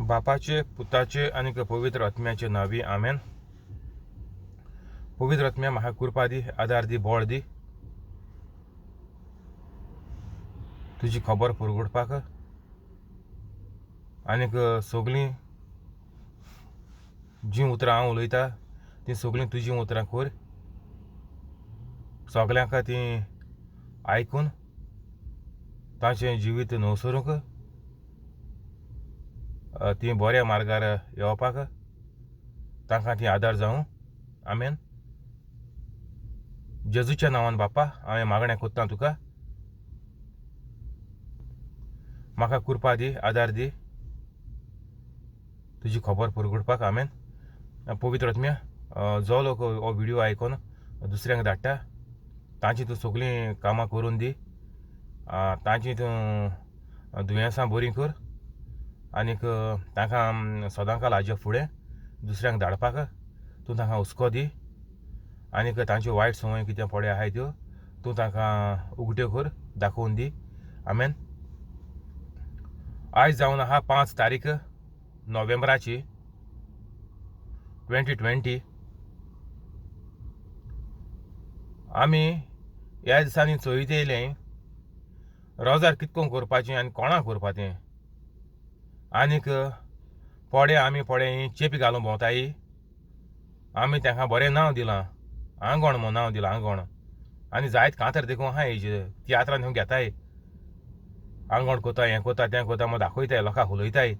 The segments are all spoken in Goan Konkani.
बापाचे, पुताचे आनी पवित्र आत्म्याचे नांवी, आमेन. पवित्र आत्म्या म्हाका कृपा दी, आदार दी, बळ दी, तुजी खबर पुरगुटपाक आनीक सगळीं जीं उतरां हांव उलयता तीं सगळीं तुजीं उतरां कर, सगल्यांक तीं आयकून तांचें जिवीत नवसरूंक, तीं बऱ्या मार्गार येवपाक तांकां ती आदार जावं, आमेन. जेजूच्या नांवान बापा हांवें मागणें कोत्ता तुका, म्हाका कृपा दी, आदार दी, तुजी खबर पुरगुटपाक, आमेन. पवित्र आत्म्या, जो लोक हो व्हिडियो आयकून दुसऱ्यांक धाडटा तांची तूं सगळीं कामां करून दी, तांची तूं दुयेंसां बरीं कर आनीक तांकां सदांकाल हाज्या फुडें दुसऱ्यांक धाडपाक तूं तांकां हुस्को दी आनीक तांच्यो वायट संवय कितें पडे आहाय त्यो तूं तांकां उगट्यो कर, दाखोवन दी, आमेन. आयज जावन आहा 5 तारीख नोव्हेंबराची 2020. आमी ह्या दिसांनी चोयत येयले रोजार कितको करपाचें आनी कोणाक करपाचें, आनीक पोडे आमी पोडे चेपी घालून भोंवताय, आमी तांकां बरें नांव दिलां, आंगण म्हूण नांव दिलां, आंगण. आनी जायत कांतर देखून आहा हेजे तियात्रान देखून घेताय, आंगण कोता, हें कोता, तें कोता म्हूण दाखयताय, लोकांक उलयताय.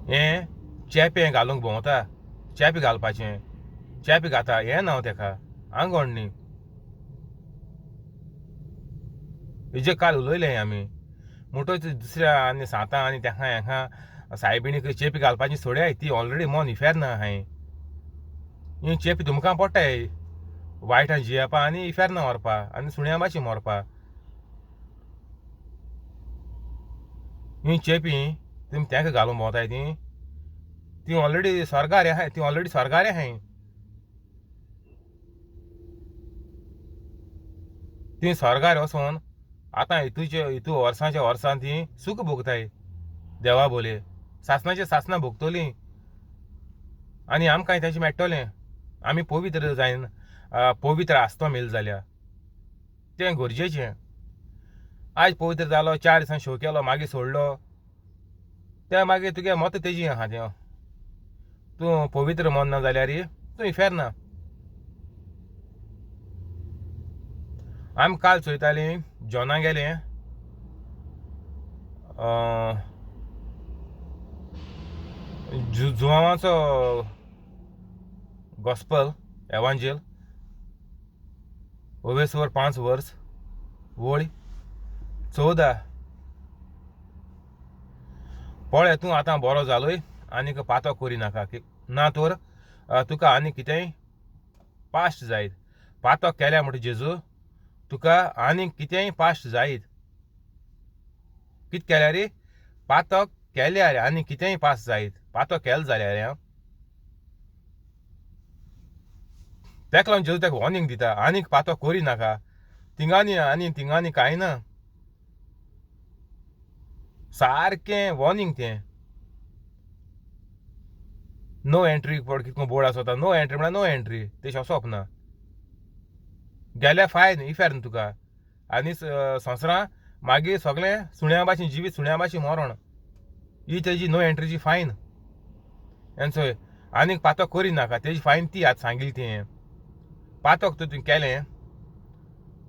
हें चेपें घालूंक भोंवता, चेपें घालपाचें, चेपें घाता, हें नांव तेका आंगण न्ही. हेजे काल उलयलें आमी म्हणटच दुसऱ्या आनी सांतां आनी तेका हेका सायबिणीक चेपी घालपाची सोड्याय, ती ऑलरेडी मन इफेर्न ना हांवें. ही चेपी तुमकां पडटाय वायटां जियेवपा आनी इफेर्ना व्हरपा आनी सुण्या भाशेन मरपा. ही चेपी तुमी तेका घालून भोंवताय, ती ती ऑलरेडी स्वर्गार आहाय, ती ऑलरेडी स्वर्गार आहाय. ती स्वर्गार वचोन आतां हितूचे हितू वर्सांच्या वर्सां ती सूख भोगताय, देवा बोले सासणाचे सासणां भोगतलीं आनी आमकांय तेंचें मेळटलें. आमी पवित्र जायन, पवित्र आसतो मेल जाल्यार तें गरजेचें. आयज पवित्र जालो, 4 दिसां शो केलो, मागीर सोडलो, तें मागीर तुगे मत तेजी आहा तें. तूं पवित्र मन ना जाल्यार तूं इफेर ना. आमी काल चोयतालीं जॉना गेलें जुवांवाचो गॉस्पल एवांजेल ओवेसवर 5 वर्स वळ 14. पळय तूं आतां बरो जालोय आनीक पातो करिनाका, ना तर तुका आनी कितेंय पास्ट जायत. पातो केल्या म्हणटा जेजू, तुका आनीक कितेंय पास्ट जायत. कितें केल्यार रे? पातो केल्यार आनी कितेंय पास जायत. पातो केल जाल्यार तेका लागून जेजू तेका वॉर्निंग दिता, आनीक पातो करिनाका, तिंगांनी आनी तिंगांनी कांय ना, सारकें वॉर्निंग तें. नो एंट्री पड कितको बोर्ड आसता, नो एंट्री म्हळ्यार नो एंट्री, तेश वचप ना, गेल्यार फायन इफेर्न तुका. आनी संवसारां मागीर सगळें सुण्या भाशेन जिवीत, सुण्या भाशेन मरण, ही तेजी नो एंट्रीची फायन. एन्सोय आनीक पातो करिनाका, तेजी फायन ती आतां सांगिल्ली तुवें. पातक तुवें केलें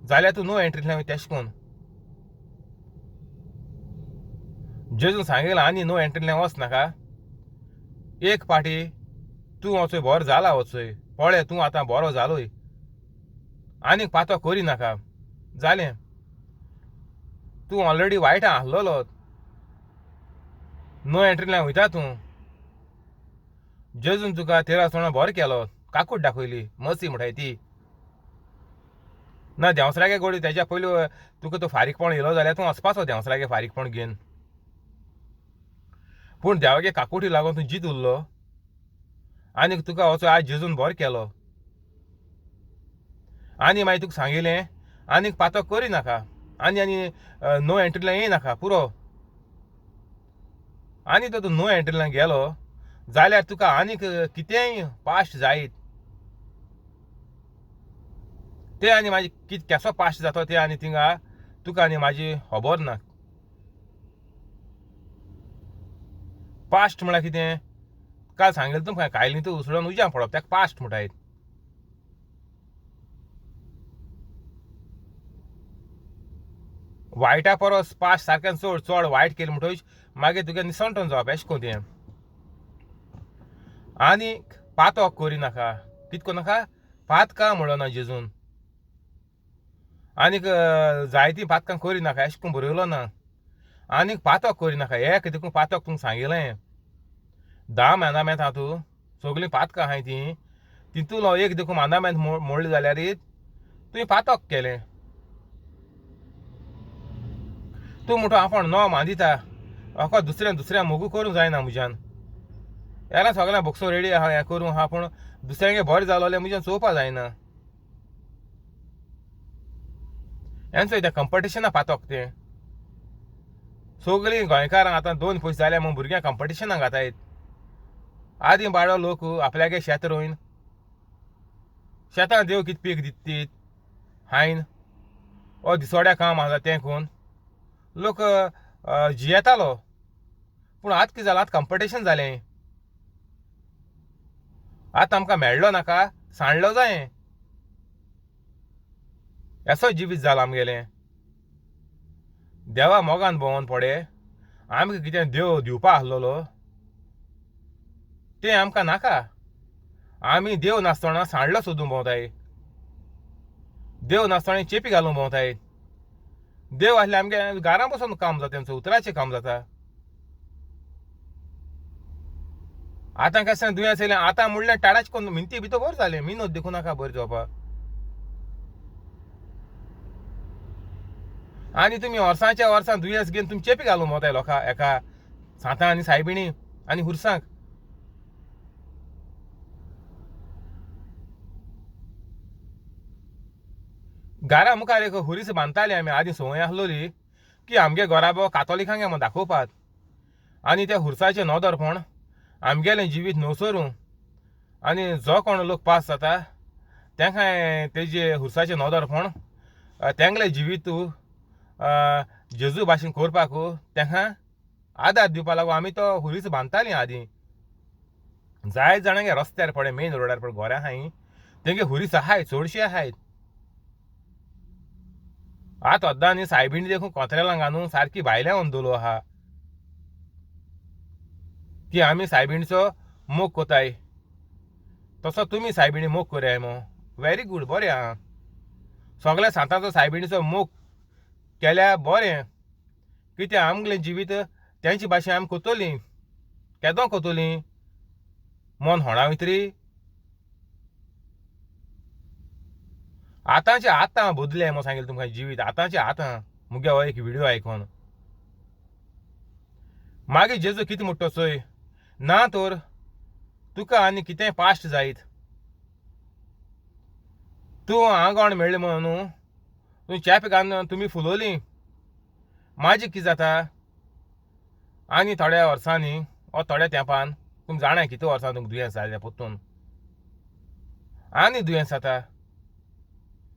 जाल्यार तूं नो एंट्रींतल्यान वयता तेश कोन. जेजून सांगिल्लें आनी नो एंट्रींतल्यान वच नाका, एक पाटी तूं वचोय बरो जाला, वचोय पळय तूं आतां बरो जालोय, आनीक पातो करिनाका, जालें. तूं ऑलरेडी वायट आहलोलो, नो एंट्रींतल्यान वयता तूं. जेजून तुका 13 सोणा बरो केलो, काकूट दाखयली, मसी म्हणटाय ती. ना देंवसरागे गोडी तेज्या पयलू तुका तो फारीकपण येयलो जाल्यार तूं वचपाचो देंवसरागे फारीकपण घेवन, पूण देवागे काकुटी लागून तूं जीत उरलो आनीक तुका वचो आज जेजून बरो केलो. आनी मागीर तुका सांगिल्लें आनीक पातो करिनाका, आनी आनी नो एंट्रींतल्यान येयनाका, पुरो. आनी तर तूं नो एंट्रीन गेलो जाल्यार तुका आनीक कितेंय पास्ट जायत ते आनी मागीर कित केसो पास्ट जाता ते आनी थिंगा तुका आनी म्हाजी खबर ना. पास्ट म्हळ्यार कितें काल सांगलें तुमकां, कायलीं तूं उसळून उज्यान पडप ताका पास्ट म्हणटाय. वायटा परस पास्ट सारकें चड चड वायट केलें म्हणटकच मागीर तुगे निसणटन जावप अशें करून तें. आनी पातक करिनाका, कितें करनाका, पातकां म्हणलो ना जेजून. आनीक जायतीं पातकां करिनाका अशें करून बरयलो ना. आनीक पातक करिनाका, एक देखून पातक तुमकां सांगिलें. 10 मानामेंत आहा तूं, सगळीं पातकां आहाय तीं, तितूंतलो एक देखून मानामेंत मोडलें जाल्यार तुवें पातक केलें. तूं म्हणटा आपूण नो मांदिता, म्हाका दुसऱ्या दुसऱ्या मोगू करूंक जायना म्हज्यान, येला सगळ्यां बोक्सो रेडी आहा हें करूंक आहा, पूण दुसऱ्यांगे बरें जालोलें म्हज्यान चोवपा जायना. हेंच तें कंपिटिशना पातक तें. सगळीं गोंयकारां आतां 2 पयशे जाल्या म्हूण भुरग्यांक कंपिटिशनाक घातायत. आदीं बाडो लोक आपल्यागे शेत रोयन, शेतां देव कितें पीक दित हायन ओ दिसोड्या काम आसा तें करून लोक जियेतालो. पूण आतां कितें जालां, आतां कंपिटिशन जालें. आतां आमकां मेळ्ळो नाका, सांडलो जाय, असो जिवीत जालां आमगेलें. देवा मोगान भोंवन पडे आमकां कितें देव दिवपा आसलेलो तें आमकां नाका. आमी देव नासतना सांडलो सोदूंक भोंवताय, देव नासतना चेपी घालूंक भोंवताय. देव आसले आमगे घरां बसून काम जाता, तेंचो उतराचें काम जाता. आतां कशें दुयेंस येयलें, आतां म्हणल्यार टाळाच कोन्न मिनती भितर बरें जालें, मिनत देखून नाका बरें जावपाक. आनी तुमी वर्सांच्या वर्सां दुयेंस घेवन तुमी चेपी घालूंक भोंवताय लोकां एका सांतां आनी सायबिणी आनी हुरसांक. घरा मुखार एक हुरीस बांदताली आमी आदीं, संवय आसलोली की आमगे घराबो कातोलिकांक म्हूण दाखोवपाक. आनी त्या हुरसाचें नदरपण आमगेलें जिवीत नवसरूं, आनी जो कोण लोक पास जाता तेंकां तेजे हुरसाचें नदरपण तेंगलें जिवीत जेजू भाशेन करपाक तेंकां आदार दिवपा लागून आमी तो हुरीस बांदतालीं आदीं. जायत जाणांगे रस्त्यार पडे, मेन रोडार पडे घरां आहाय तेंगे हुरीस आहाय, चडशे आहाय. आतां अद्दां न्ही सायबिणी देखून कोत्रेलां घालून सारकी भायल्या अंदोलो आहा की आमी सायबिणीचो मोग कोताय, तसो तुमी सायबिणी मोग कोराय मो. व्हेरी गूड, बरें आहा. सगळ्या सांतांचो सायबिणीचो मोग केल्यार बरें, कित्याक आमगेलें जिवीत तेंचे भाशेन आमी कोतोलीं, केदो कोतोलीं मन होणा वयतरी. आतांचे आतां बदलें म्हूण सांगिल्लें तुमकां जिवीत, आतांचे आतां मुगे हो एक व्हिडियो आयकोन. मागीर जेजू कितें म्हणटा चोय, ना तर तुका आनी कितेंय पास्ट जायत, तूं आंगण मेळ्ळें म्हणून न्हू तूं चेप घालून तुमी फुलोवली, मागीर कितें जाता आनी थोड्या वर्सांनी वो थोड्या तेंपान तुमी जाणाय कितले वर्सां तुमकां दुयेंस जालें परतून आनी दुयेंस जाता.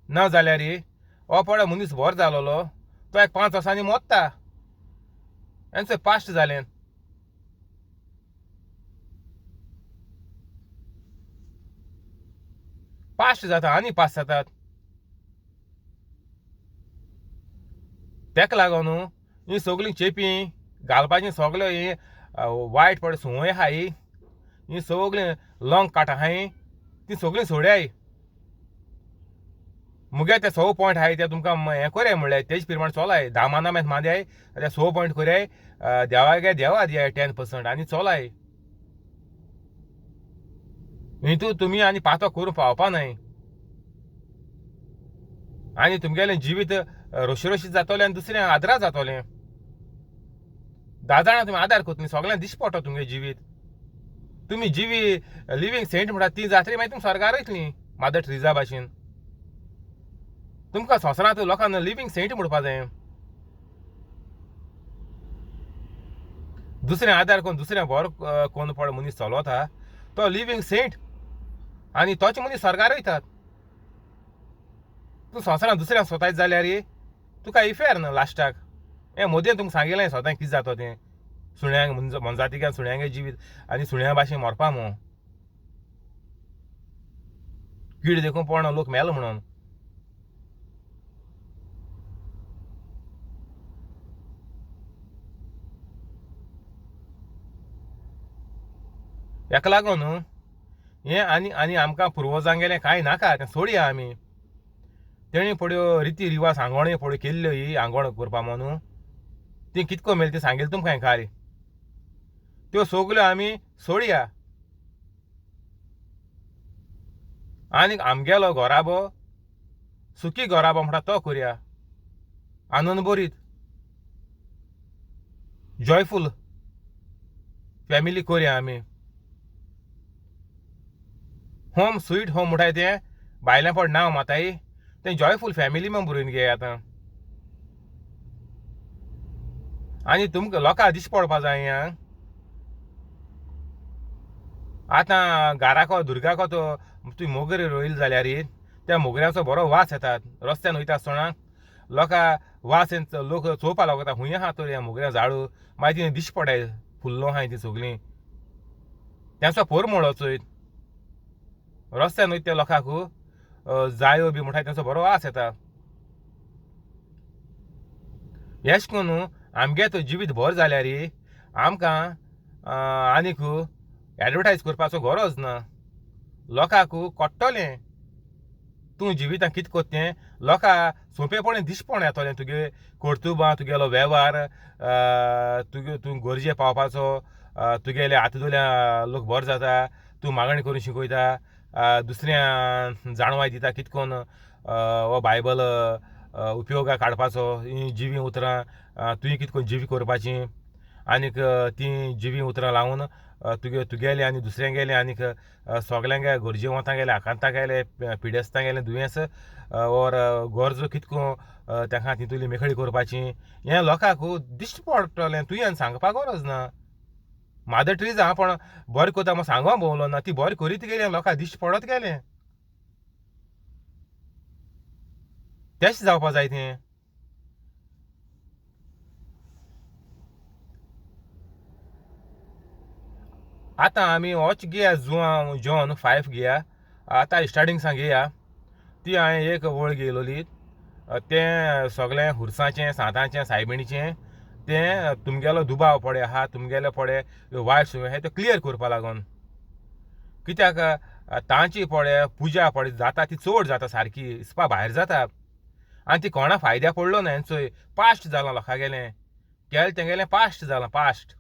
ना जाल्यार हो पळय मनीस बरो जालोलो तो एक 5 वर्सांनी मोत्ता, हेंच पास्ट जालें. पास्ट जाता आनी पास जातात. तेका लागून ही सगळीं चेपीं घालपाचीं सगळ्यो ही वायट पड संवय आहाय, ही सगळीं लॉंग काट आहाय ती सगळीं सोडयाय. मुगे ते 6 पॉयंट आहाय ते तुमकां हें कोरया म्हणल्यार तेज प्रमाण चोलाय. 10 मानामेंत माद्याय ते 6 पॉयंट कोरयाय, देवागे देवा दियाय 10% आनी चोलाय. हितू तुमी आनी पातो करूंक पावपा न्हय, आनी तुमगेलें जिवीत रोशी रोशी जातोलें आनी दुसऱ्यां आदरा जातोलें. 10 जाणां तुमी आदार करतलीं, सगळ्यांक दिश्टी पडटलो तुमगेलें जिवीत. तुमी जिवी लिवींग सेंट म्हणटा ती जातरी मागीर तुमी स्वर्गार वयतलीं मादर ट्रिजा भाशेन. तुमकां संवसारांत लोकांक लिवींग सेंट म्हणपा जाय. दुसऱ्या आदार कोन्न दुसऱ्या बरो कोन्न पळय मनीस चलोता तो लिवींग सेंट आनी तोच मनीस स्वर्गार वयतात. तूं संवसारांत दुसऱ्यांक सोतायत जाल्यार तुका इफेर ना लास्टाक. हें मोदीन तुमकां सांगिल्लें सोतां कितें जाता तें. सुण्यांक मोनजातीक सुण्यांगे जिवीत आनी सुण्या भाशेन मरपा मू कीड देखून पळोवना लोक मेलो म्हणून. हेका लागून न्हू हें आनी आनी आमकां पुर्वजांगेलें कांय नाका तें सोडया आमी. तेणी पळय रिती रिवाज आंगवण्यो पळय केल्ल्यो ही आंगवण करपा म्हणून ती कितको मेल ती सांगिल्लें तुमकां हांवें काल. त्यो सगल्यो आमी सोडया आनी आमगेलो घराबो सुखी घराबो म्हणटा तो करया, आनंद भरीत जॉयफूल फॅमिली करया आमी. होम स्वीट होम म्हणटाय तें भायलें पड नांव माताय तें जॉयफूल फॅमिली म्हण बरोवन घे आतां. आनी तुमकां लोकांक दिश्टी पडपा जाय आं. आतां घराको दुर्गाको तो तुवें मोगरी रोयली जाल्यार त्या मोगऱ्याचो बरो वास येता. रस्त्यान वयता आसतना लोकां वास लोक चोवपा लागता खूंय आहा तर ह्या मोगऱ्या झाडू. मागीर ती दिश्टी पडटाय फुल्लो आहाय ती सगळीं. तेंचो पोरमोळ चोयत रस्त्यान वयता त्या लोकांक जायो बी म्हणटा तेंचो बरो वास येता. एश कोन्न आमगे तो जिवीत बरें जाल्यार आमकां आनीक एडवर्टायज करपाचो गरज ना. लोकांक कळटलें तूं जिवितांत कितें कोत्ता तें. लोकांक सोंपेपणी दिसपण येतलें तुगे कर्तुबां, तुगेलो वेव्हार, तुगे तूं गरजे पावपाचो, तुगेले हातांतल्या लोक बरो जाता, तूं मागणी करून शिकयता, दुसऱ्या जाणवाय दिता कितें कोन्न हो बायबल उपयोगाक काडपाचो, हीं जिवीं उतरां तुवें कितें करून जिवीं करपाचीं आनीक तीं जिवीं उतरां लावन तुगे तुगेलें आनी दुसऱ्यांगेलें आनीक सगल्यांगे गरजेवंतांगेलें, आकांतांगेलें, पिडेस्तांगेलें दुयेंस ओर गरजो कितें करून ताका तितूंतली मेकळी करपाची हें लोकांक दिश्टी पडटलें. तुवें सांगपाक गरज ना. मादर ट्रिजा आहा पण बरें करता म्हूण सांगो भोंवलो ना, ती बरें करीत गेलें लोकांक दिश्टी पडत गेलें. तेंच जावपा जाय तें. आतां आमी होच घेया जुआंव जॉन 5 घेया. आतां स्टार्टींग सावन घेया. ती हांवें एक वळ घेयलोली तें सगळें हुरसाचें, सांतांचें, सायबिणीचें तें तुमगेलो दुबाव पडे आहा, तुमगेले पडे वायट सुवे आहा तें क्लियर करपा लागून. कित्याक तांची पडे पुजा पडे जाता ती चड जाता सारकी हिसपा भायर जाता आनी ती कोणा फायद्या पडलो ना. चोय पास्ट जालां लोकांगेलें, केलें तेंगेलें पास्ट जालां, पास्ट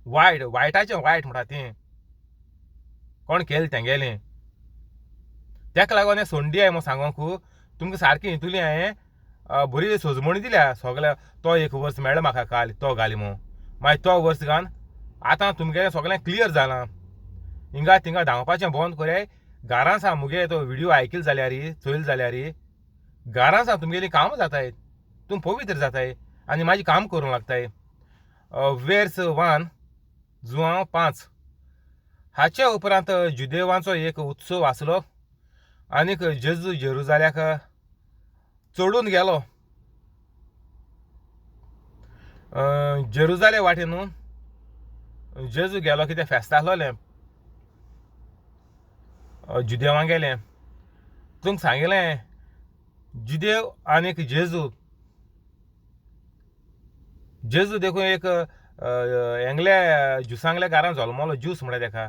वायट, वायटाचें वायट म्हणटा तें कोण केलें तेंगेलें. तेका लागून हें सोंडी म्हूण सांगोंक तुमकां सारकी हितुली हांवें बरी सजमणी दिल्या सगळ्या. तो एक वर्स मेळ्ळो म्हाका काल तो घाली म्हूण, मागीर तो वर्स घालून आतां तुमगेलें सगळें क्लियर जालां. हिंगा थिंगा धांवपाचें बंद कोराय. घरां सा मुगे तो व्हिडियो आयकले जाल्यार चोयले जाल्यार घरां सा तुमगेलीं कामां जाताय, तूं पवित्र जाताय आनी मागीर काम करूंक लागताय. वेर्स 1 जुआंव 5. हाचे उपरांत जुदेवांचो एक उत्सव आसलो आनीक जेजू जेरुजाल्याक चडून गेलो. जेरुजाले वाटेन न्हू जेजू गेलो कितें फेस्त आसलोलें जुदेवां गेलें. तुमकां सांगिल्लें जुदेव आनीक जेजू, जेजू देखून एक हेंगले ज्युसांगल्या घरान जल्मलो, ज्यूस म्हणटा तेका,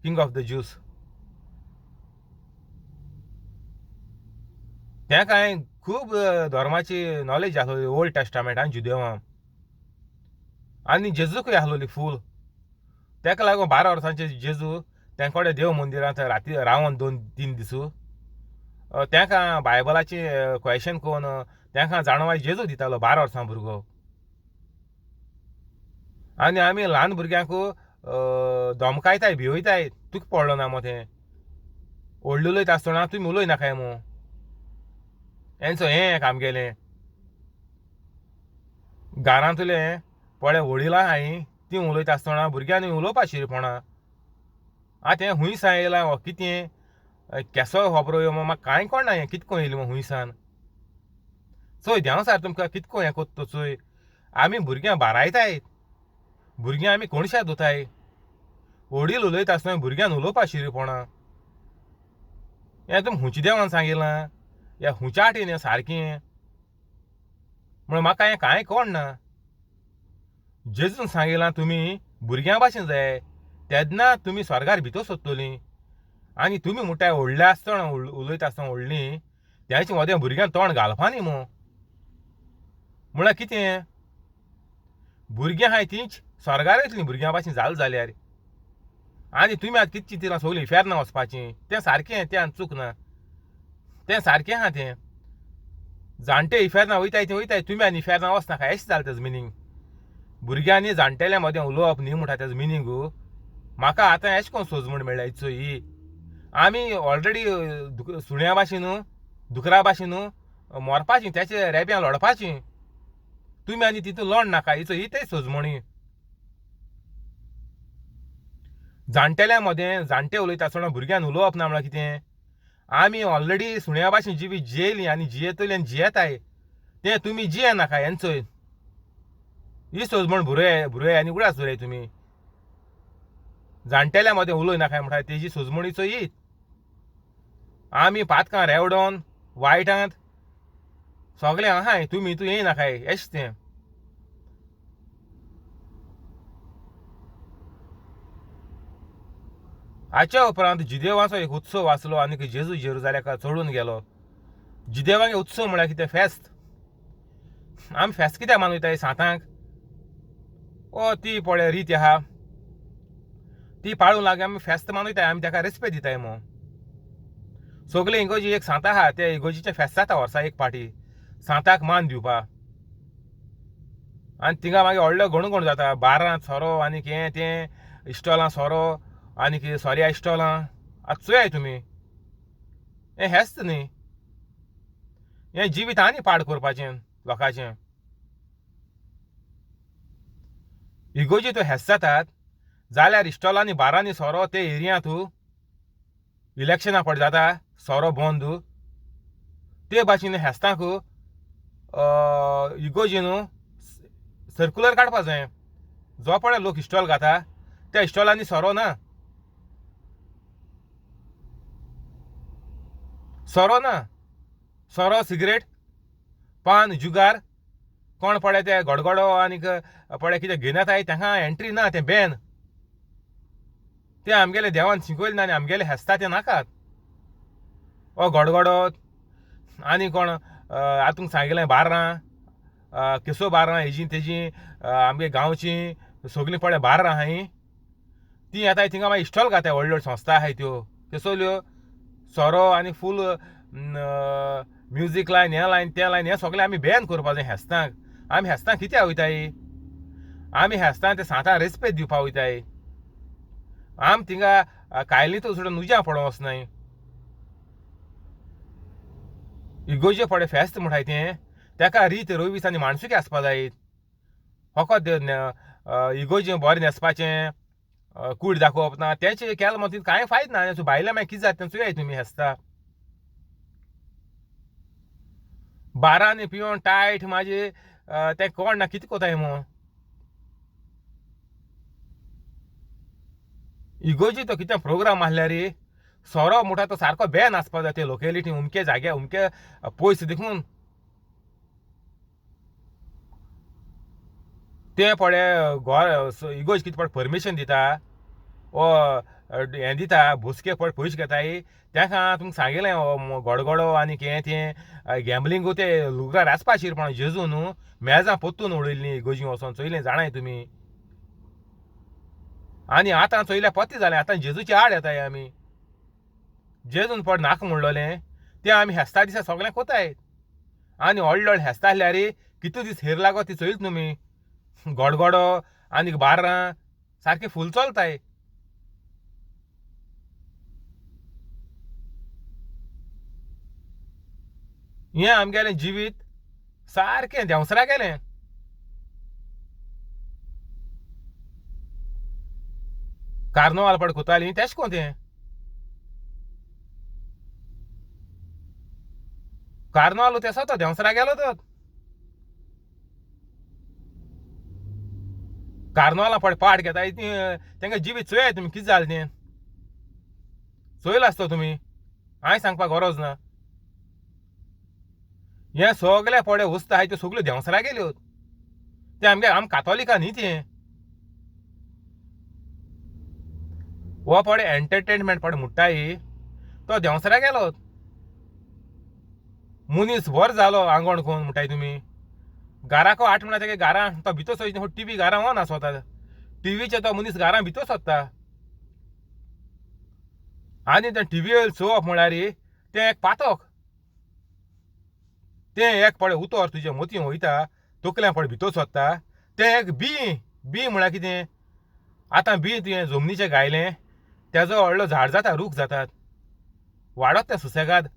किंग ऑफ the juice. तें कांय खूब धर्माची नॉलेज आसलोली ओल्ड टेस्टामेंट आनी जुदेवां आनी जेजूकय आसलोली फूल. तेका लागून 12 वर्सांचे जेजू तेंकोडे देव मंदिरांत राती रावन 2-3 दिसू तेंकां बायबलाची क्वेशन करून तेंकां जाणवाय जेजू दितालो 12 वर्सां भुरगो. आनी आमी ल्हान भुरग्यांक धमकायताय, भिवयताय, तुका पडलो ना मो तें व्हडलो उलयता आसतना तुमी उलय नाकाय मू. हेंचो हें एक आमगेलें घरांतलें पळय व्हडिलां आहाय तीं उलयता आसतना भुरग्यांनी उलोवपा शिरपणां. आतां हें हुंय सान येयलां हो कितें केसो खबरो यो म्हाका कांय कळना हें कितको येयलें म्हूण हुंयसान. चोय देंवचार तुमकां कितको हें कोत्ता चोय. आमी भुरग्यां बारायताय, भुरग्यां आमी कोणशा धुताय. वडील उलयता आसतना भुरग्यान उलोवपा शिरपणां. हें तुमकां हुंयच्या देवान सांगिलां, ह्या हुंयच्या आटेन हें सारकें म्हण म्हाका हें कांय कळना. जेजून सांगिलां तुमी भुरग्यां भाशेन जाय तेन्ना तुमी स्वर्गार भितर सोदतलीं. आनी तुमी म्हणटाय व्हडलें आसतना उलयता आसतना व्हडलीं तेंचे मदें भुरग्यान तोंड घालपा न्ही मू. म्हळ्यार कितें भुरगीं आहाय तींच स्वर्गार वयतलीं भुरग्यां भाशेन जालें जाल्यार. आनी तुमी आतां कितें चिंतिलां सगलीं इफेर्ना वचपाचीं तें सारकें, तें आनी चूक ना, तें सारकें आहा. तें जाणटे इफेर्ना वयताय तें वयताय, तुमी आनी इफेर्ना वचनाका अशें जालें तेजो मिनींग. भुरग्यांनी जाणटेल्या मदें उलोवप न्ही म्हणटा तेजो मिनींग. म्हाका आतां अशें करून सोजमण मेळ्ळ्या चोय. आमी ऑलरेडी सुण्या भाशेन दुकरा भाशेन मरपाचीं, तेचे रेब्यां लडपाचीं. तुमी आनी तितून लड नाका हिचो ही तेच सोजमणी. जाणटेल्या मदें जाणटे उलयता आसतना भुरग्यान उलोवप ना म्हळ्यार कितें. आमी ऑलरेडी सुण्या भाशेन जिवीत जियेलीं आनी जियेतलीं आनी जियेताय, तें तुमी जिये नाका हें चोय. ही सोजमण भुरय भुरय आनी उगडास दवराय तुमी. जाणटेल्या मदें उलय नाकाय म्हणटा तेजी सोजमणी चोयीत. आमी पातकां रेवडोन वायटांत सगळें आहाय, तुमी तूं येय नाकाय एश तें. हाच्या उपरांत जिदेवाचो एक उत्सव आसलो आनी जेजू जेरुजालेका चडून गेलो. जिदेवांगे उत्सव म्हळ्यार कितें फेस्त. आमी फेस्त कित्याक मानयताय सांतांक? ओ ती पळय रीत आहा ती पाळूंक लागली आमी फेस्त मानयताय, आमी ताका रेस्पेद दिताय मू. सगळे इगोजी एक सांत आहा, ते इगोजीचें फेस्त जाता वर्सा एक पाटी सांताक मान दिवपा. आनी थिंगा मागीर व्हडलो गणगण जाता, बारां सोरो आनी हें तें इस्टॉलां सोरो आनी कितें सोऱ्या इस्टॉलां. आतां चोयाय तुमी हें हेस्त न्ही, हें जिवीत आनी पाड करपाचें लोकांचें. इगोजी तो हेस्त जातात जाल्यार इस्टॉलांनी बारांनी सोरो ते एरियांत इलेक्शनां पड जाता सोरो बंद. ते भाशेन हेस्तांक इगोजी न्हू सर्कुलर काडपा जाय. जो पळय लोक इस्टॉल घाता त्या इस्टॉलांनी सोरो ना, सोरो ना, सोरो सिगरेट पान जुगार कोण पळय ते गडगडो आनीक पळय कितें घेवन येताय तांकां एंट्री ना, तें बॅन. तें आमगेले देवान शिकयलें ना आनी आमगेले हेस्ता तें नाकात. ओ गडगडो आनी कोण आतां तुमकां सांगिल्लें बार्रां केसो बार्रां हेजी तेजी आमगे गांवची सगलीं पळय बार्रां आहाय ती येताय थिंगा मागीर इस्टॉल घाताय. व्हडल्यो व्हडल्यो संस्था आहाय त्यो त्यो सगल्यो सोरो आनी फूल म्युजीक लायन हें लायन तें लायन हें सगळें आमी बॅन करपा जाय हेस्तांक. आमी हेस्तांक कित्याक वयताय? आमी हेस्तांक ते सांतांक रेस्पेद दिवपा वयताय. आमी थिंगा कायलींत सोडून उज्या पडोवंक वचनाय. इगोजे पळय फेस्त म्हणटाय तें तेका रीत रवीस आनी माणसुकी आसपा जाय. फकत इगोजे बरें न्हेसपाचें कूड दाखोवप ना तेंचें केलें म्हण तितून कांय फायद ना. भायल्या मागीर कितें जाता तें चोयाय तुमी हेस्ता. बारांनी पिवन टायट मागीर तें कोण ना कितें कोताय म्हूण. इगोजी तो कितें प्रोग्राम आसल्यार सोरो म्हणटा तो सारको बॅन आसपा जाय ते लोकेलिटी उमके जाग्यार उमके पयस देखून. ते पळय गोर इगोज कितें पळय परमिशन दिता ओ हें दिता बोसके पळय पयशे घेताय तेका तुमकां सांगिल्लें गडगडो आनी हें तें गॅम्बलिंग ते लुगरार आसपा शिरपण जेजू न्हू मेजां पोत्तून उडयल्लीं इगोजी वचोन चोयलें जाणाय तुमी. आनी आतां चोयल्यार पत्ते जालें आतां जेजूचे आड येताय आमी. जेजून पड नाका म्हणलोलें तें आमी हेस्ता दिसा सगळें कोताय. आनी व्हडले व्हडले हेस्ता आसल्यार कितू दीस हेर लागो ती चोयलीत तुमी गडगडो आनी बार्रां सारकें फूल चलताय. हें आमगेलें जिवीत सारकें देंवसरा गेलें. कार्नवाल पड कोतालीं तेश कोन तें कार्नवाल तेसो तो देंवसरा गेलो तर कार्नवाला पड पाट घेता तेंका जिवीत चोयाय तुमी कितें जालें तें चोयलां आसतो तुमी हांवें सांगपाक गरज ना. हें सगळे पडे वस्तू आहाय त्यो सगल्यो देंवसरा गेल्यो ते आमगे आम कातोलिका न्ही तें हो पडे एंटरटेनमेंट पडे म्हुट्टाय तो देंवसरा गेलो. मनीस बरो जालो आंगोण कोन म्हणटाय तुमी घराको आठ म्हणटा तेगे घरां तो भितर सोय टिवी घरां ऑन आसता टिवीचे तो मनीस घरां भितर सोदता आनी तें टिवीर चोवप म्हळ्यार तें एक पातक तें एक पळय उतर तुजे मोती वयता तकल्यां पळय भितर सोदता तें एक बी बी म्हळ्यार कितें आतां बी तुवें जमनीचें घायलें तेजो व्हडलो झाड जाता रूख जातात वाडत तें सुसेगाद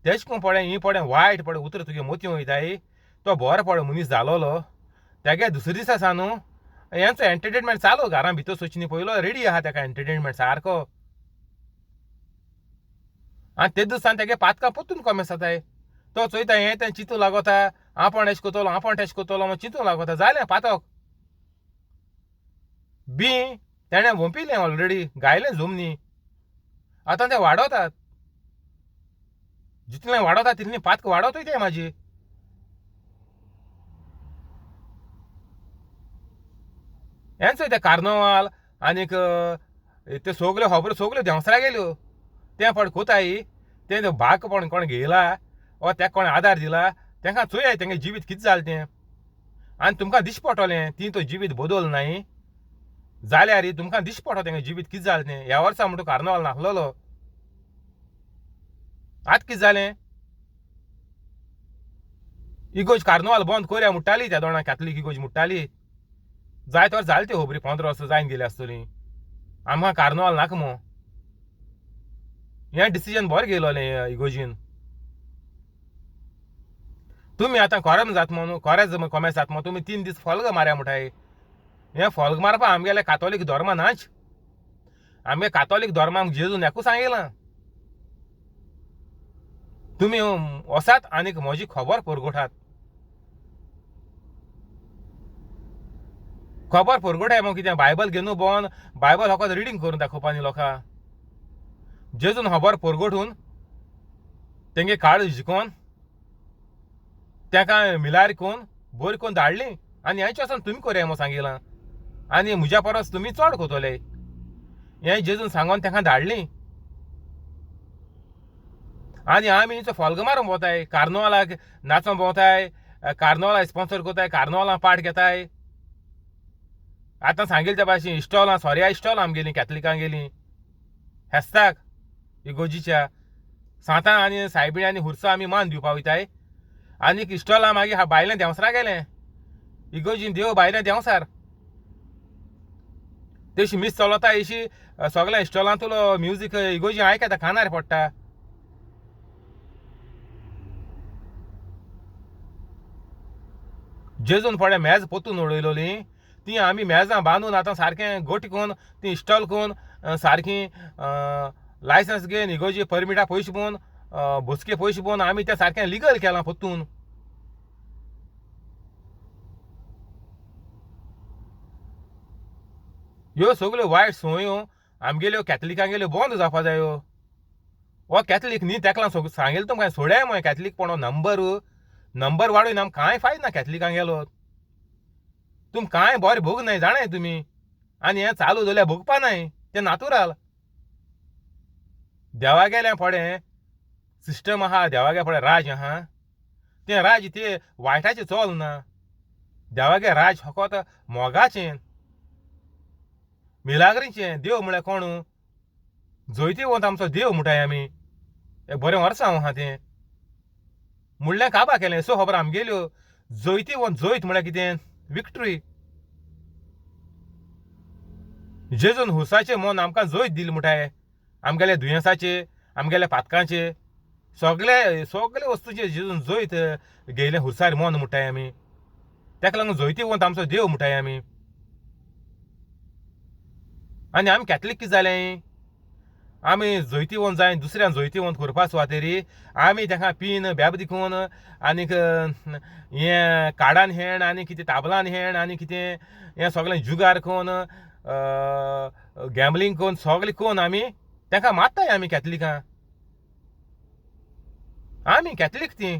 तेश कोन पळय ही पळय वायट पळय उतर तुगे मोती वयताय तो बरो पळय मनीस जालोलो तेगे दुसरे दिसा आसा न्हू हेंचो एंटरटेनमेंट चालू घरां भितर सोचनी पयलो रेडी आहा तेका एंटरटेनमेंट सारको आनी ते दिसान तेगे पातकां परतून कमी जाताय तो चोयता हें तें चिंतूं लागता आपूण एश कोतलो आपूण तेश कोतलो मागीर चिंतूं लागता जालें पातक बी तेणें वोंपिलें ऑलरेडी गायलें जमनी आतां ते वाडोतात जितलें वाडोता तितलें पातक वाडोतूय ते म्हाजी. हेंच ते कार्नवाल आनीक ते सगल्यो खबरो सगल्यो देंवसरा गेल्यो तें पड कोताय तें भाग कोण कोण घेयला वा तेका कोणें आदार दिला तेंकां चोयाय तेंगे जिवीत कितें जालें तें आनी तुमकां दिश्टी पडटलें ती तो जिवीत बदल नाय जाल्यार तुमकां दिश्टी पडटलें तेंगे जिवीत कितें जालें तें. ह्या वर्सा म्हणटा कार्नवाल नासलेलो आतां कितें जालें इगोज कार्नवाल बंद करया म्हणटाली त्या दोणां कॅथलीक इगोज म्हणटाली जायत वर्स जालें त्यो खबरी 15 वर्सां जायन गेली आसतलीं आमकां कार्नवाल नाका मो हें डिसिजन बरें घेयलोलें इगोजीन. तुमी आतां कोरम जात म्हणून कोरेज कोमेस जात म्हणून तुमी 3 दीस फोल्ग मारया म्हणटाय हें फोल्ग मारपा आमगेले कातोलीक धर्मा नाच आमगे कातोलीक धर्माक जेजून एकूच सांगिलां तुमी वसात आनीक म्हजी खबर परगोठात खबर परगोठाय मग कितें बायबल घेवन भोंवन बायबल फकत रिडींग करून दाखोवपा न्ही लोकां जेजून खबर परगोठून तेंगे काळ जिकोन तेका मिलार कोन बरी कोन धाडली आनी हेंच वचोन तुमी करया म्हूण सांगिलां आनी म्हज्या परस तुमी चड कोतले हें जेजून सांगोन तेका धाडली आनी आमी फोल्ग मारून भोंवताय कार्नवालाक नाचोन भोंवताय कार्नवाला स्पॉन्सर कोताय कार्नवाला पार्ट घेताय. आतां सांगील त्या भाशेन इस्टॉलां सोऱ्या इस्टॉलां आमगेलीं कॅथलिकां गेलीं हेस्ताक इगोजीच्या सांतां आनी सायबिणी आनी हुरसां आमी मान दिवपा वयताय आनीक इस्टॉलां मागीर भायलें देंवसरा गेलें इगोजीन देव भायलें देंवसार तेशी मीस चलता अशी सगळ्या इस्टॉलांतलो म्युजीक इगोजी आयकता कानार पडटा. जेजून फुडें मेज पोतून उडयलोली ती आमी मेजां बांदून आतां सारकें गोटी करून ती इस्टॉल करून सारकी लायसन्स घेवन इगोजी परमिटा पयशे पळोवन बसके पयशे पळोवन आमी तें सारकें लिगल केलां पोतून. ह्यो सगल्यो वायट संवयो आमगेल्यो कॅथलिकांगेल्यो बंद जावपा जायो. हो कॅथलीक न्ही तेका लागून सांगेल तुमकां सोड्याय मगे कॅथलीकपण नंबर नंबर वाडोवन आमकां कांय फायद ना कॅथलिकांगेलो. तुम कांय बरें भोग नाय जाणाय तुमी आनी हें चालू जाल्यार भोगपा नाय तें नातुराल. देवागेलें फुडें सिस्टम आहा देवागे फुडें राज आहा तें राज तें वायटाचें चल ना देवागे राज फकत मोगाचें मिलाग्रीचें. देव म्हळ्यार कोण जैतिवंत आमचो देव म्हणटाय आमी एक बरें वर्सां आहा तें म्हणल्यार काबा केलें सो खबर आमगेल्यो जैतिवंत जैत म्हळ्यार कितें विक्टरी. जेजून हुसाचें मन आमकां जैत दिलें म्हणटाय आमगेल्या दुयेंसाचे आमगेल्या पातकांचे सगळे सगळे वस्तूचे जेजून जैत घेयलें हुसार मन म्हणटाय आमी तेका लागून जैतिवंत आमचो देव म्हणटाय आमी. आनी आमी कॅथलीक कितें जालें? आमी जैतिवंत जाय दुसऱ्यान जैतिवंत करपा सुवातेरी आमी ताका पीन बेब दिकून आनीक हें कार्डान हेण आनी कितें ताबलान हेण आनी कितें हें सगळें जुगार करून गॅमलींग करून सगळें करून आमी ताका मारताय आमी कॅथलिकां. आमी कॅथलीक ती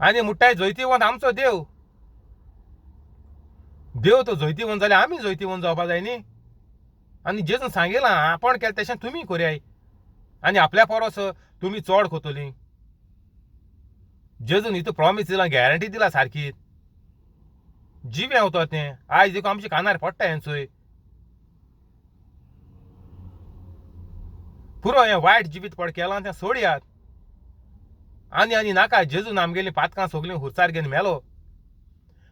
आनी मुट्टाय जैतिवंत आमचो देव. देव तो जैतिवंत जाल्यार आमी जैतिवंत जावपा जाय न्ही. आनी जेजून सांगिलां आपण केलें तशें तुमी करयाय आनी आपल्या परस तुमी चड करतलीं. जेजून हितू प्रॉमीस दिलां, गॅरंटी दिला सारकी. जिवें उतर तें आयज देखून आमच्या कानार पडटा हें चोय. पुरो हें वायट जिवीत पड केलां तें सोडयात आनी आनी नाका. जेजून आमगेलीं पातकां सगलीं हुरसार घेवन मेलो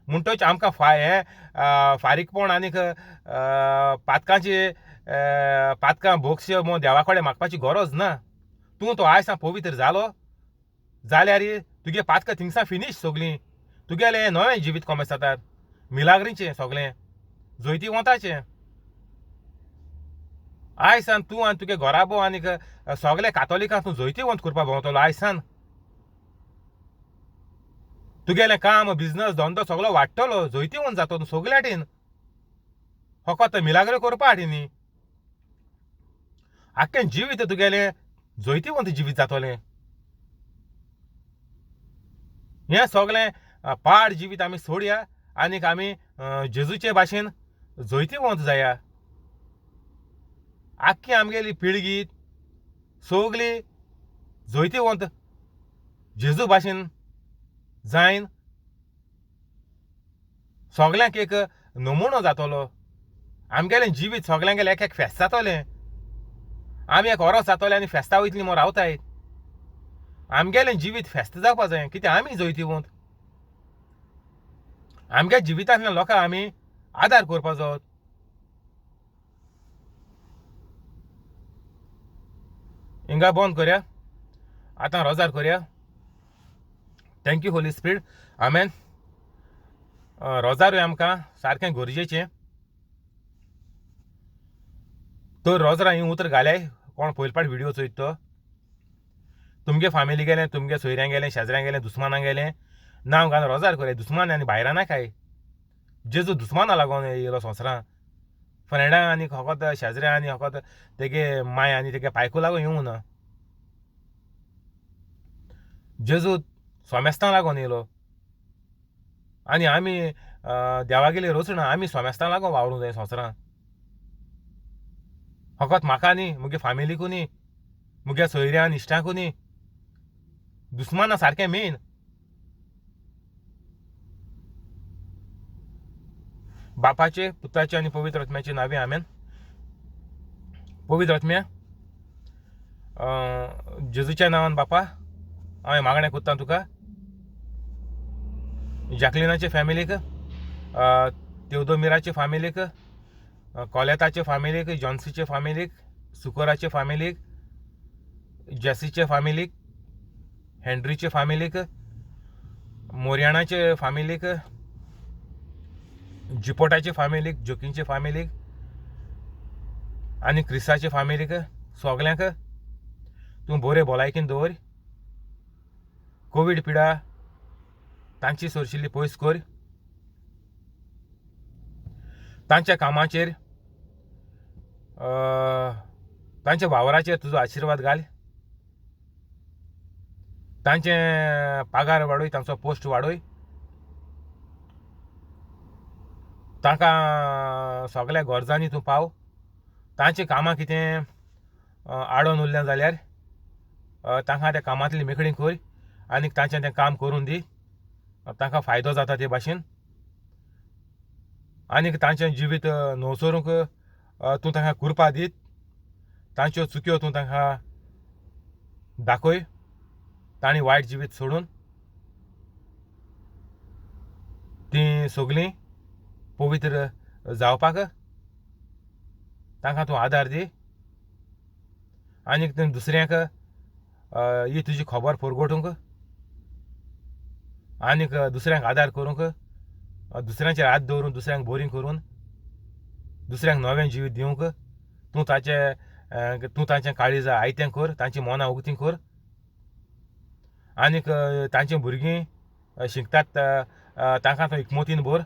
म्हणटच आमकां हें फारीकपण आनीक पातकांची पातकां भोगश्यो म्हूण देवा कडेन मागपाची गरज ना. तूं तो आयज पवित्र जालो जाल्यार तुगे पातकां थिंगसां फिनीश सगलीं. तुगेलें नवें जिवीत कोमेस जातात मिलाग्रीचें सगलें जैतिवंताचें. आयसान तूं आनी तुगे घराबो आनीक सगळे कातोलिकां तूं जैतिवंत करपा भोंवतलो आयसान. तुगेलें काम बिजनस धंदो सगलो वाडटलो, जैतिवंत जातलो तूं सगल्या हाटीन. फकत मिलाग्रो करपा हाटी न्ही, आख्खें जिवीत तुगेलें जैतिवंत जिवीत जातलें. हें सगलें पाड जिवीत आमी सोडया आनीक आमी जेजूचे भाशेन जैतिवंत जाया. आख्खी आमगेली पिळगी सगली जैतिवंत जेजू भाशेन जायन सगल्यांक एक नमुनो जातलो. आमगेलें जिवीत सगल्यांगेलें एक एक फेस्त जातलें. आमी एक ओरोस जातलें आनी फेस्ता वयतलीं म्हूण रावताय. आमगेलें जिवीत फेस्त जावपा जाय कित्याक आमी जैतिवंत. आमगे जिवितांतल्या लोकांक आमी आदार करपा जाय. हिंगा बंद करया आतां, रोजार करया. Thank you Holy Spirit, आमेन. रोजारूय आमकां सारकें गरजेचें. तर रोजरां हीं उतर घाल्याय कोण पयले पाट व्हिडियो चोयत तो तुमगे फामिली गेलें, तुमगे सोयऱ्यां गेलें, शेजऱ्यां गेलें, दुस्मानां गेलें, नांव घालून रोजार करया. दुस्मान आनी भायरां नाकाय. जेजू दुस्माना लागून येयलो संवसारां. फ्रेंडां आनी फकत शेजऱ्यां आनी फकत तेगे माय आनी तेगे पायकू लागून येवंक ना. जेजू सोमेस्तां लागून येयलो आनी आमी देवागेली रचणा आमी सोमेस्तां लागून वावरूंक जाय संवसारांत. फकत म्हाका न्ही, मुगे फामिलीकू न्ही, मुगे सोयऱ्यां इश्टांकू न्ही, दुस्माना सारकें मेन. बापाचे पुताचे आनी पवित्र आत्म्याचे नावे आमेन. पवित्र आत्म्या जेजूच्या नांवान बापा हांवें मागणें करता तुका. जॅकलिनाचे फॅमिलीक, तेवदोमिराचे फामिलीक, कोलेताचे फामिलीक, जॉन्सीचे फामिलीक, सुकोराचे फामिलीक, जेसीचे फामिलीक, हेनरीचे फामिलीक, मोरियाणाचे फामिलीक, जिपोटाचे फामिलीक, जोकींचे फामिलीक आनी क्रिसाचे फामिलीक सगल्यांक तूं बरे भलायकेन दवर. कोवीड पिडा तांची सरशिल्ली पयस कर. तांच्या कामाचेर तांच्या वावराचेर तुजो आशिर्वाद घाल. तांचे पगार वाडय, तांचो पोस्ट वाडय. तांकां सगल्या गरजांनी तूं पाव. तांचीं कामां कितें आडोन उरलें जाल्यार तांकां त्या कामांतली मेकळी कर आनी तांचें तें काम करून दी. तांकां फायदो जाता ते भाशेन. आनीक तांचें जिवीत नवसरूंक तूं तांकां कृपा दीत. तांच्यो चुक्यो तूं तांकां दाखय. तांणी वायट जिवीत सोडून तीं सगलीं पवित्र जावपाक तांकां तूं आदार दी. आनीक दुसऱ्यांक ही तुजी खबर परगटूंक आनीक दुसऱ्यांक आदार करूंक दुसऱ्यांचेर हात दवरून दुसऱ्यांक बोरीं करून दुसऱ्यांक नवें जिवीत दिवंक तूं ताचें तूं तांचें काळीज आयतें कर, तांचीं मनां उगतीं कर आनीक तांचीं भुरगीं शिकतात तांकां तूं एकमतीन भर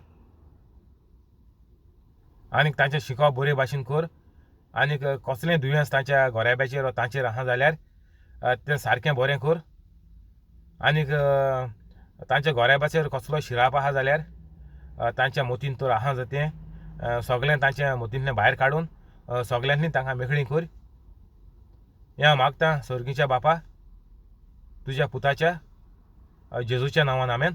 आनीक तांचें शिकोवप बरे भाशेन कर आनीक कसलें दुयेंस तांच्या घोराब्याचेर तांचेर आसा जाल्यार तें सारकें बरें कर आनीक तांच्या घोराब्याचेर कसलो शिराप आसा जाल्यार तांच्या मतीन तर आसा तें सगळें तांच्या मतींतलें भायर काडून सगल्यांनी तांकां मेकळी कर. हें हांव मागता सर्गीच्या बापा तुज्या पुताच्या जेजूच्या नांवान, आमेन.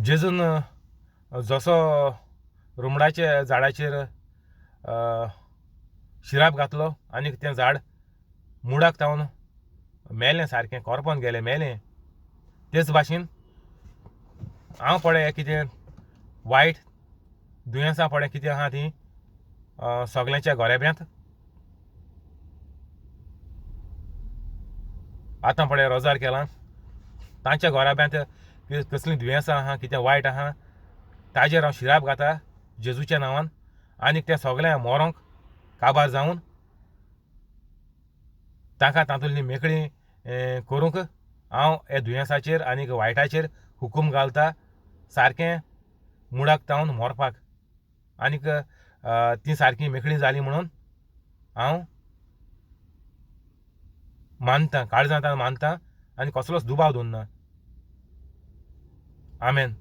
जेजून जसो रुमडाच्या झाडाचेर शिराप घातलो आनी तें झाड मुडाक तावन मेलें, सारकें करपोन गेलें, मेलें. तेच भाशेन हांव पळय कितें वायट दुयेंसां पळय कितें आहा तीं सगल्यांच्या घोरेब्यांत आतां पळय रोजार केलां तांच्या घोराब्यांत कसलीं दुयेंसां आहा, कितें वायट आहा ताजेर हांव शिराप घाता जेजूच्या नांवान आनी तें सगळें मरोंक काबार जावन तांकां तातूंतली मेकळी करूंक हांव ह्या दुयेंसाचेर आनी वायटाचेर हुकूम घालता सारकें मुडाक तावन मरपाक आनीक तीं सारकीं मेकळीं जालीं म्हणून हांव मानता, काळजांत मानता आनी कसलोच दुबाव दवरना. आमेन.